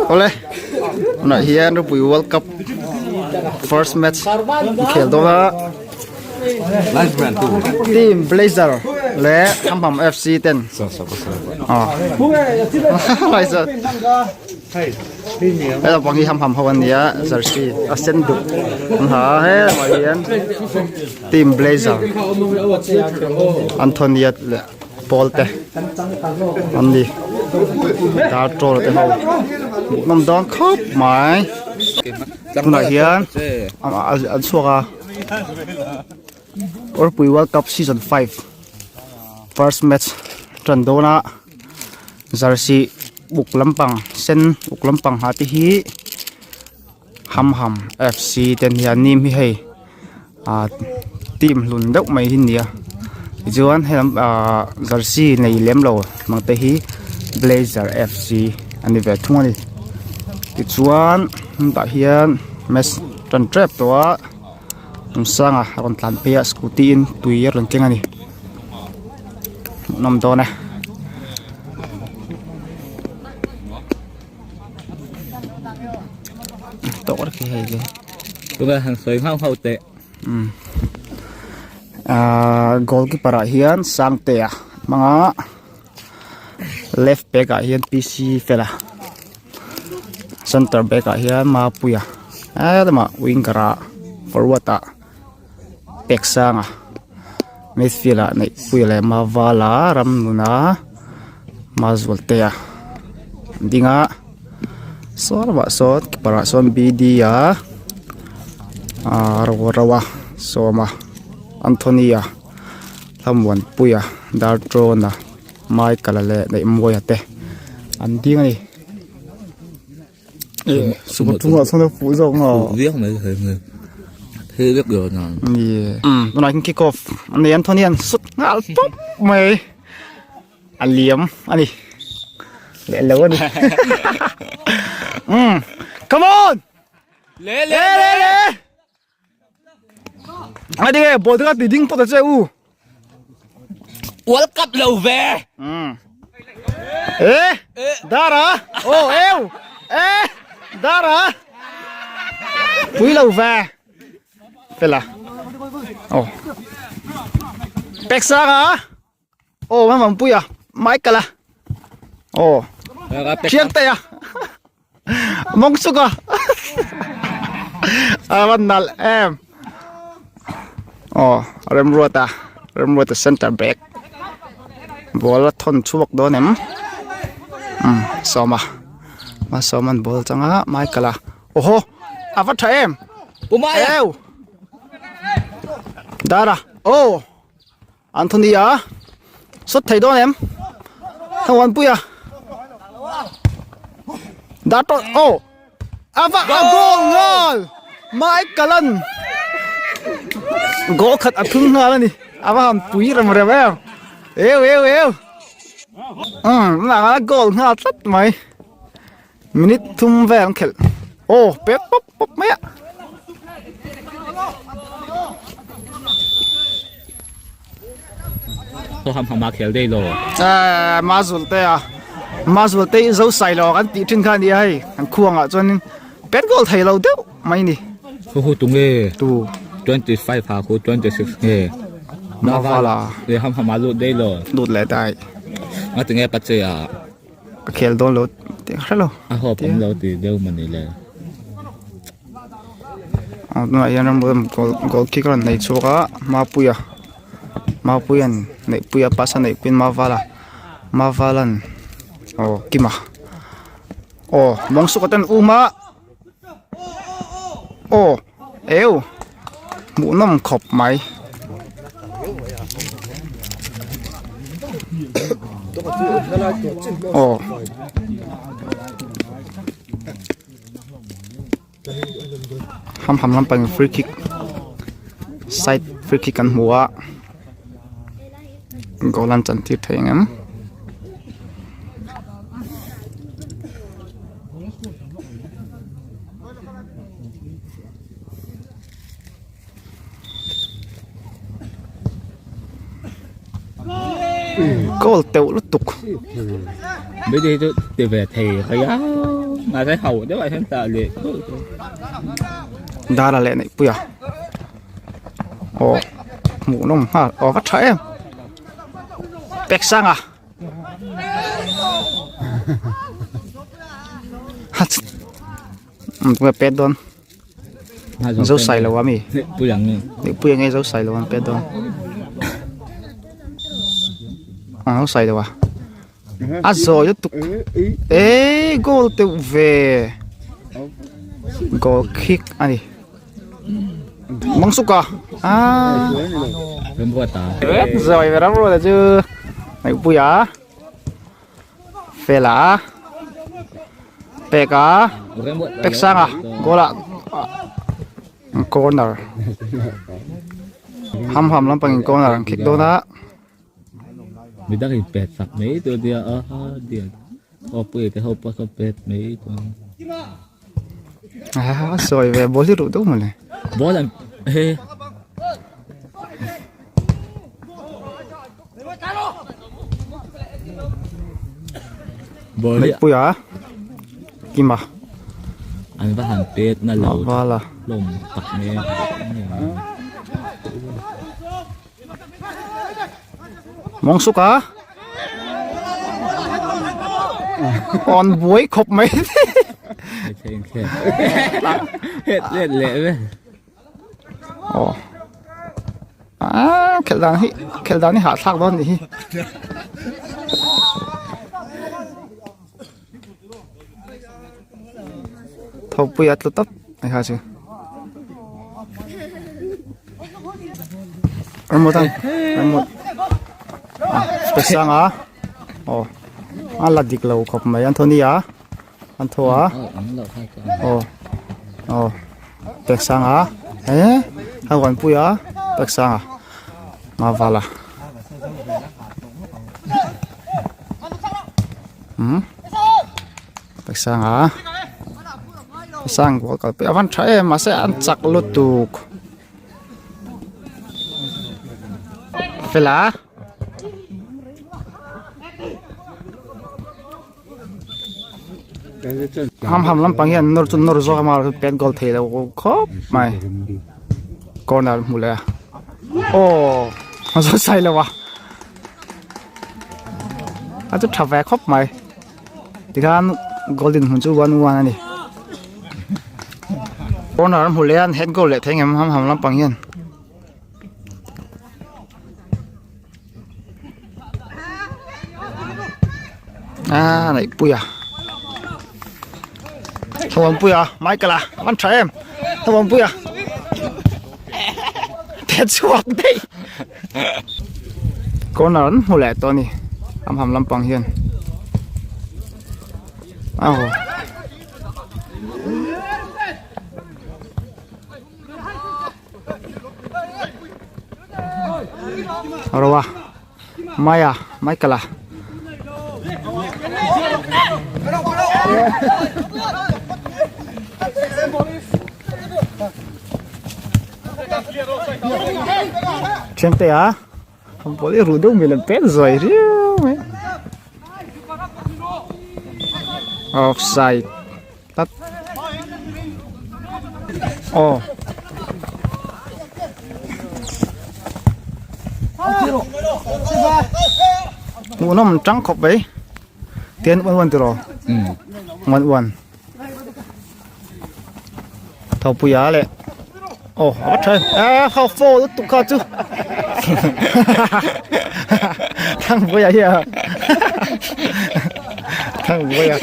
Awle tunah hian Rupui World Cup first match inkhel dawn a team Blazer leh Hamham FC ten he lampang hi Hamham ho an ni a jersey a sen duk an ha a helamah hian team Blazer Anthony-a leh pawl te an ni dar tawl te ho hmuhnawm dawn khawp mai tunah hian an chhuak a Awrpui World Cup season 5 first match tan dawn a jersey uk lampang sen uk lampang ha te hi Hamham FC te nia nim hi hei ah team hlun deuh mai hi nia tichuan helam ah jersey nei lem lo mang te hi Blazer FC a ni ve thung a ni tichuan hetah hian match tan tep tawh a Nunsanga a rawn tlan phei a scooty in tui a rawn keng a ni hmuhnawm dawn e. Tawk khi hei le Tunge han sawi nghauh nghauh teh. Um ah goalkeeper ah hian Sangtea hmanga left back ah hian P_C Fela center back ah hian Mapuia helamah winger ah forward ah Peksanga midfield ah Neihpuia leh Mavala Ramnuna Mazualtea an ding a saw lamah sawn keeper ah sawn B_D a ahh Roa Sawma Anthony a Hlamuanpuia Dartawna Michael-a leh Neihmawia te an ding a ni. Sukuthungah sawn a fuh zawk maw? Fuh viau mai thei mai. Thil vek lo na. Ni. Tunah hian kick off a nei Anthony an sut nghal pawp mai. A liam a ni. Leh lo a ni. Um. Come on! Le le le le! Ai ding e ball te kha ti ding phawt ta che u. World Cup lo ve. E Dara oh eu e Dara pui lo ve fela oh pek sang a oh mang mang pui a Michael a oh thiang te a mong suk a a van nalh em aw remruata remruata center back ball a thawn chhuak dawn em umm sawma a sawman ball changa Michael a awhaw a va tha em eu dara aw. Anthony a sawt thei dawn em Thlamuanpui a dar tawh aw a va a goal nghal Michael an goal khat a thung nghal a ni a va han pui rem rem em eu eu eu umm a goal nghal tlat mai. Minute thum vel an khelh aw pek pawp pawp mai a. Khaw ham ham a khel dei lo. Eh Mazul te a Mazul te zo sai lo kan tih thin kha a ni a hei kan khuangah chuanin pet goal thei lo deuh mai ni. Khu hu tu nge? Tu. 25 ha khu 26 nge? Mavala. Le ham ham a lut dei lo. Lut leh dai. Ngatinge pache a. Ka khel dawn lo tih ka hre lo. A hawp awm lo tih deuh mawni le. A tunah hian rambuai goal goal kick a rawn nei chhuak a Mapuia Mapuia'n Neihpuia pass a Neihpuia'n Mavala Mavala'n aw Kima aw Mawngsuka ten um a aw eu hmuhnawm khawp mai. Aw ham ham lampang free kick side free kick kan hmu a goal an chan tir thei ang em. Goal teuh lutuk. Bidi chu ti ve thei ria mahse ho deuh ah hian tah leh theuh theuh. Dara leh Neihpuia aw hmuh nawm nghal aw va tha em pek sanga pet dawn. Zo sai lo ami. Pui ang nge. Pui ang nge zo sai lo an pet dawn. Ang zo sai lo a. A zawi lutuk. E goal teuh ve. Goal kick ani. Mangsuka. Ah. Zawi ve ram ro la chu. Mai puia. Fela Peka Pek sanga goal ah corner ham ham lampang in corner an khik dawn a. Midang in pet sak mai tur nia a dia aw pui te ho pawh saw pet mai tur a sawi ve ball hi ruh deuh mawle ball an he. Neihpuia Kima An va han pet na lo Vala hlawm tak mai a Mawng suk a On buai khawp mai Het let leh ve Aw Ah, khelh dan hi khelh dan hi hahthlak dawn nih hi. Thawkpui a tlu tawp mai kha chu. Remote ang remote. Ah, space sang a. Aw. A la dik lo khawp mai Anthony a. An thaw a. Aw. Aw. Pek sang a. He. A huan pui a. Pek sang a. Ma vala. Hmm. Pek sang a. Pek sang goal kal pui avan tha em mahse an chak lutuk. Fela. Ham ham lampang hian nawr chu nawr zawk a mar pet goal thei lo khawp mai corner hmu leh a aw a zawt sai lo a a chu tha ve khawp mai tikhan goal dinhmun chu 1-1 a ni corner hmu leh a an head goal leh thei ngem ham ham lampang hian. A neihpui a Thawmpui a Michael a a van tha em Thawmpui a pet chhuak daih corner an hmu leh tawh a ni am ham lampang hian aw. Roa Maya Michael a Thiante a ball hi ruh deuh mil an pet zuai riau mai offside. Tlat. Aw. Hmuhnawm tang khawp mai. Tian uan uan tiraw? Um. Uan uan. Thopuia leh. Aw, a va tha em. Eh, ho fo lutuk kha chu. Thangbuaia hi a. Thangbuaia.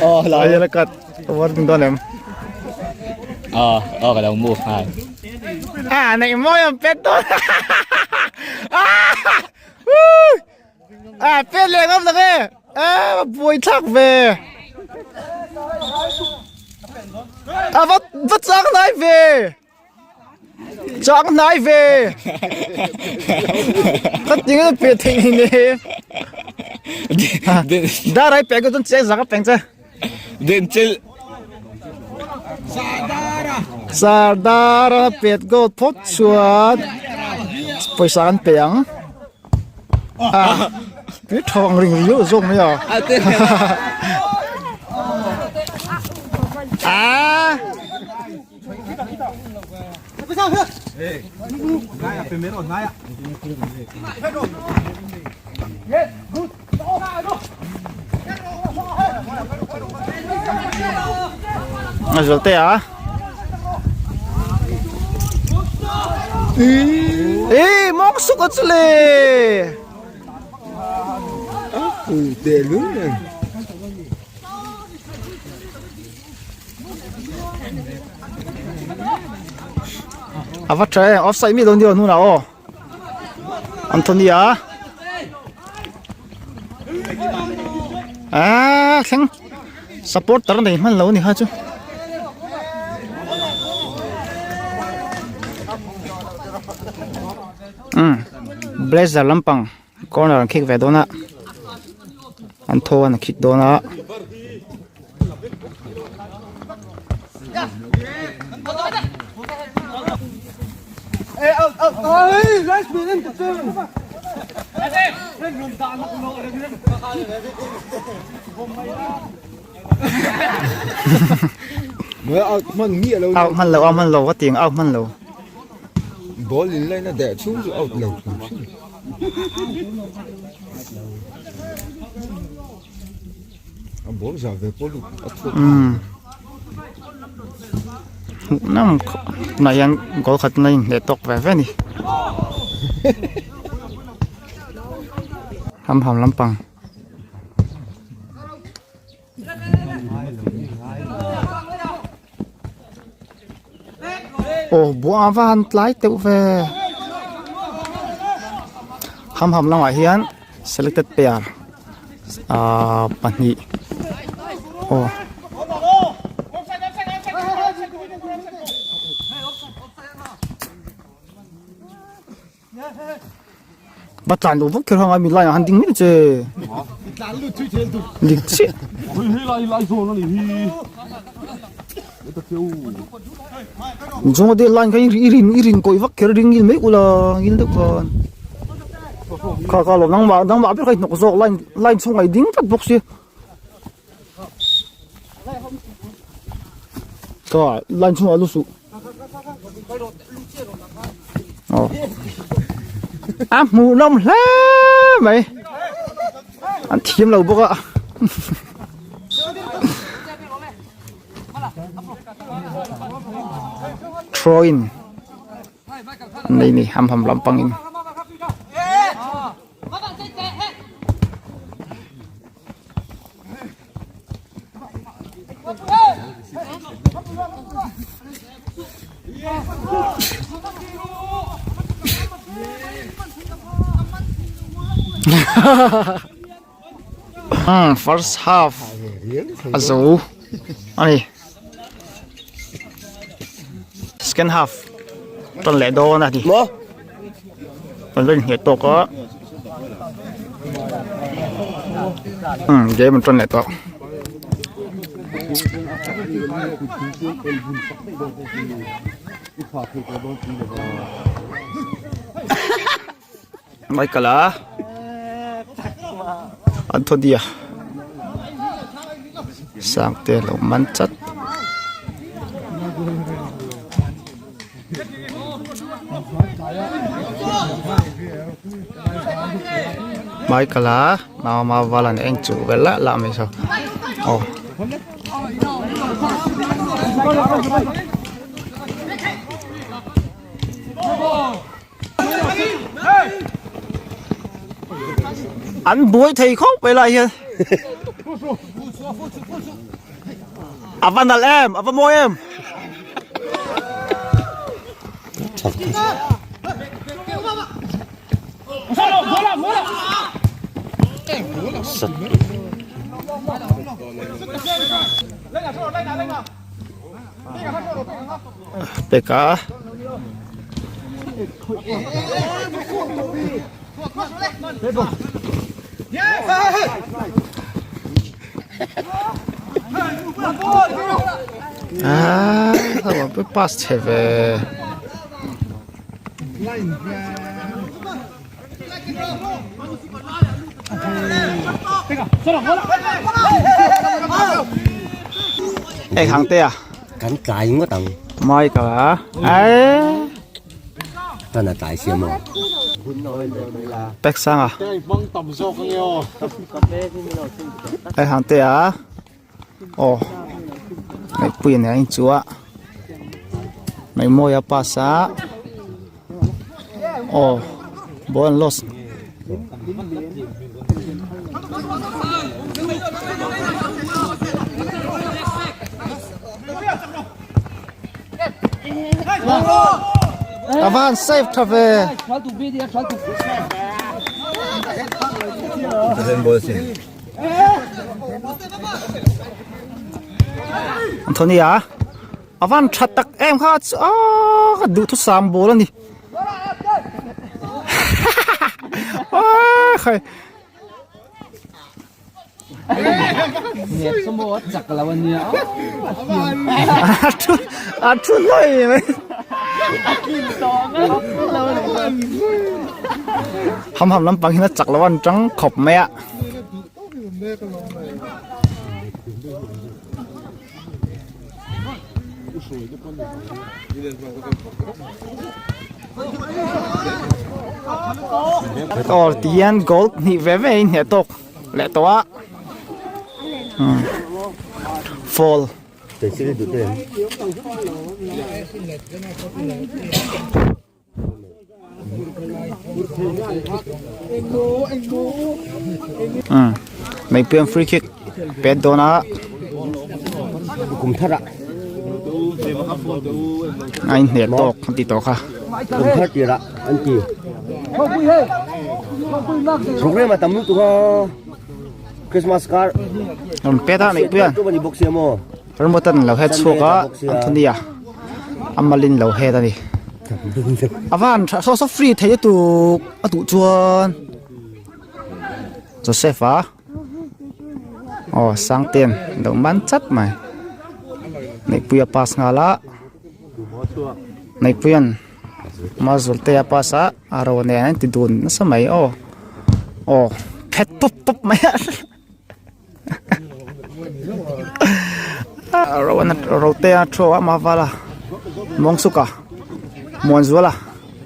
Aw, la. Ai la kat. Warning dawn em. Aw, aw ka lo move nghal. Ah, nei mawi ang pet dawn. Ah! À, pet leh ngam tak e. À, buai thlak ve. À, va va chang hnai ve. Chang hnai ve. Ka ting a pe thei ni ne. Da rai pe ko chun che zaka peng che. Den chil. Sardara pet go phot chuan. Pawisa an pe ang. Ah, tui thawng ring riau zawk mai a. Ah. A zual te a. Ê, mong suk a chu le. A fu te lu nen. A va tha em, offside mi lo ni lo hnunah aw. Anthony a. Ah, thleng supporter nei hman lo ni kha chu. Um, blazer lampang corner an khik ve dawn a. An tho an khik dawn a. Out hman nge lo. Out hman lo, out hman lo ka ti ang out hman lo. Ball in line a deh chhung chu out lo thung thin. A ball za ve pawh lut a thawt. Um. Nam na hian goal khat na inhneh tawk ve ve ni. Ham ham lampang. Aw buang a van tlai deuh ve ham ham lamah hian selected pair ahh pahnih aw. Va tlan duh vak kher hang a mi line ah han ding mai che. Dik chiah. Zawng te line kha i rin i rin kawih vak kher ring ngil mai ula ngil deuh khan. Kha kha lawm nangmah nangmah ber kha i hnawk zawk line line chhungah i ding tlat bawk si. Kha line chhungah lu suh. Aw. A hmuh nawm hle mai. An thiam lo bawk a. Throw in an nei ni ham ham lampang in. Hmm, first half a zo ani second half tan leh dawn a ni kan la inhneh tawk a umm game an tan leh tawh Michael a Anthony a Sangte a lo man chat. Michael a mama val an eng chuh vel lah lah mai saw aw. An buai thei khawp mai lai hian a va nalh em a va mawi em. Peka Ah, pass chhe ve. Hei hang te a. Kan tlai ngawt ang. Michael a. Ai. Tan a tlai sia maw. Pek sang a. Hei hang te a. Aw. Ngaihpui nen a inchuh a. Ngaihmawi a pass a. Aw. Ball an lost. A van save tha ve. Anthony a a van tha tak em kha chu aaa ka duhthusam ball a ni aaa khai. A thu a thu hlawi mai ham ham lampang hian a chak lo an tang khawp mai a. Aw tihian goal hnih ve ve a inhne tawk leh tawh a fall. Meipuian free kick pet dawn a. Kum thar ah. A inhne tawk an ti tawh kha. Kum thar tir ah an ti. Program a tam lutuk a. Christmas car. Rawn pet a Meipuian. Tu ani bawk sia maw. Remote an lo head chhuak a Anthony a amalin lo head a ni a van tha saw saw free thei lutuk a duh chuan Joseph a aw Sangtean lo man chat mai Neihpuia pass nghal a Neihpuian Mazultea pass a a ro nen an ti dun nasa mai aw aw phet pawp pawp mai a. Rotea thu a Mavala Mawngsuka Muanzuala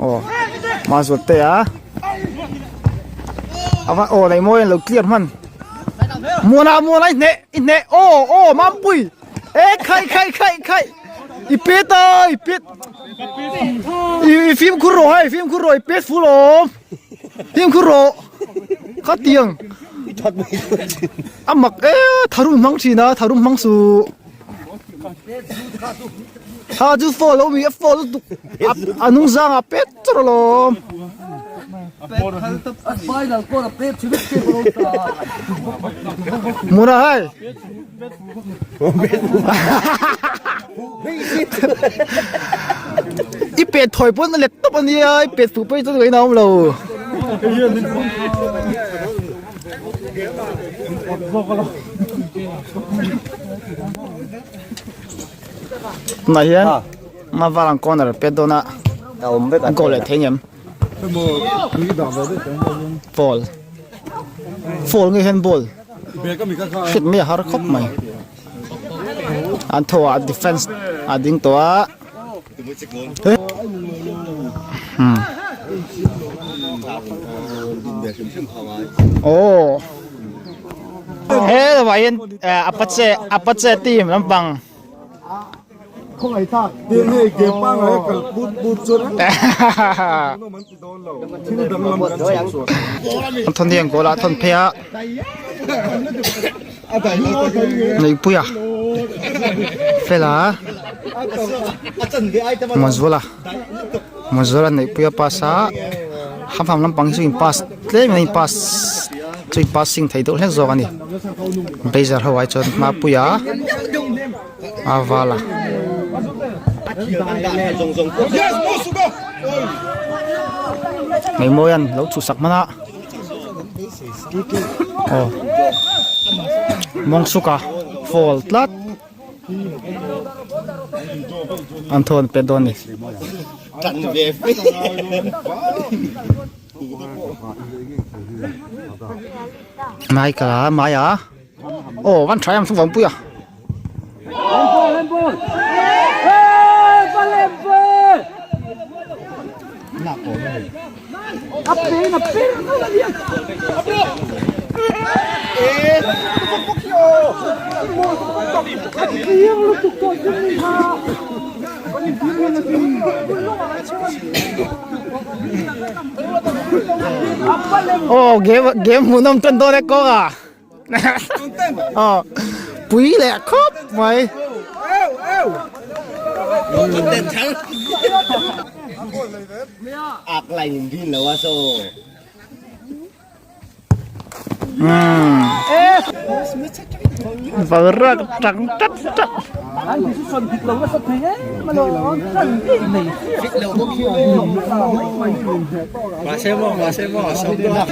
aw Mazualtea a va aw nei mawi an lo clear hman Muana Muana i hneh i hneh aw aw Mampui e khai khai khai khai i pet a i pet i fimkhur rawh hei fimkhur rawh i pet full awm fimkhur rawh khatiang. A mak e tharum hmang thin a tharum hmang su tha chu fall lo mi a fall lutuk a nung zang a pet chawrh alawm muna hai i pet thawi pawn a let tawp a nia i pet fuh pawh hi chuan ngaihna a awm lo. Tunah hian Mavalang corner pet dawn a an goal leh thei ngem ball ball nge hian ball hriat mai a har khawp mai an thaw ah defence a ding tawh a. Aw he lovah hian apache apache team lampang an thawn hian goal ah a thawn phei a Neihpuia fela Mawzuala Mawzuala Neihpuia pass a hamham lampang hi chu in pass tlem in pass chu in passing thei deuh hlek zawk a ni blazer ho ai chuan Mapuia a val a. Meimawian lo chhuhsak hman a. Aw mawngsuka fall tlat an thawn pet dawn ni. Michael a Maia aw van tha em chu vawm pui a. Aw game game hmuhnawm tan dawn e kawng a aw pui leh khawp mai. Vawrak tang tat tat.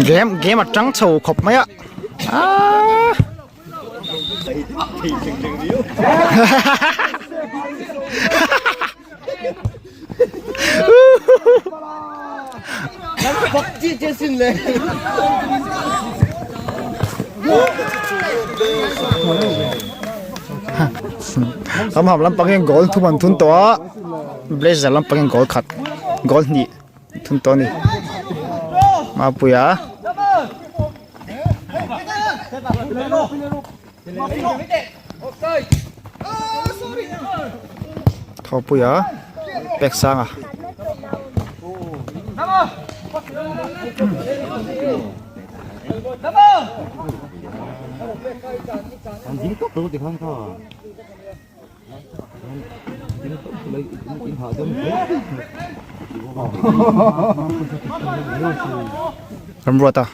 Game game atang chho khawp mai a. Aaa. Ram ham lampang hian goal thum an thun tawh a blazer lampang hian goal khat goal hnih thun tawh a ni Mapuia. Thawpuia pek sang a. Ramruata.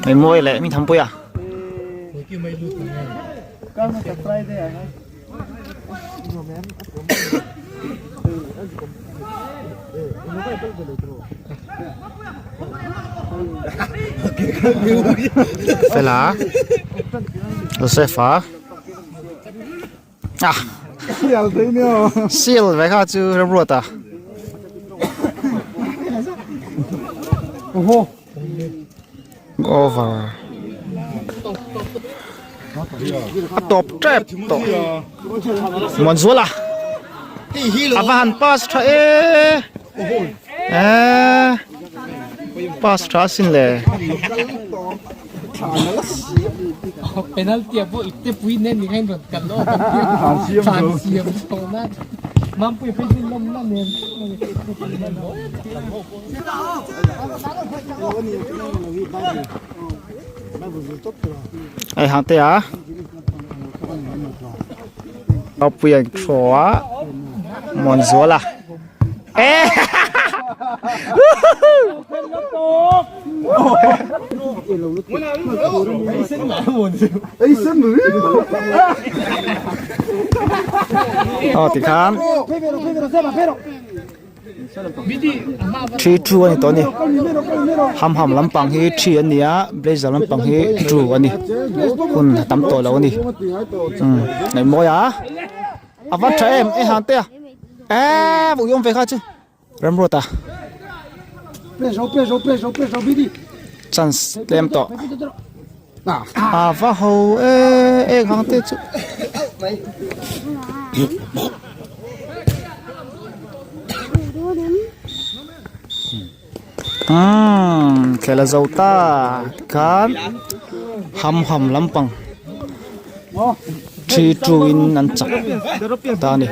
Hei mawi leh mi thampui a. Fela Josefa ah seal ve kha chu Remruata over a tawp tep tawh Muanzuala a va han pass tha e eh pass tha asin le Penalty a pawh ipte pui nen ni khan rawn kal aw kan siam chho na Mampui phei chu lawm na nen. Hei hang te a Ropui an throw a Muanzuala e Aw tikhan Thi two a ni tawh a ni ham ham lampang hi thi a ni a blazer lampang hi two a ni hun a tam tawh lo a ni umm ngaihmawi a a va tha em e han te a eee vawih awm ve kha chu Remruata chance tlem tawh a va ho e eng ang te chu. Umm khel a zo ta tikhan ham ham lampang 3 2 in an chak ta a ni.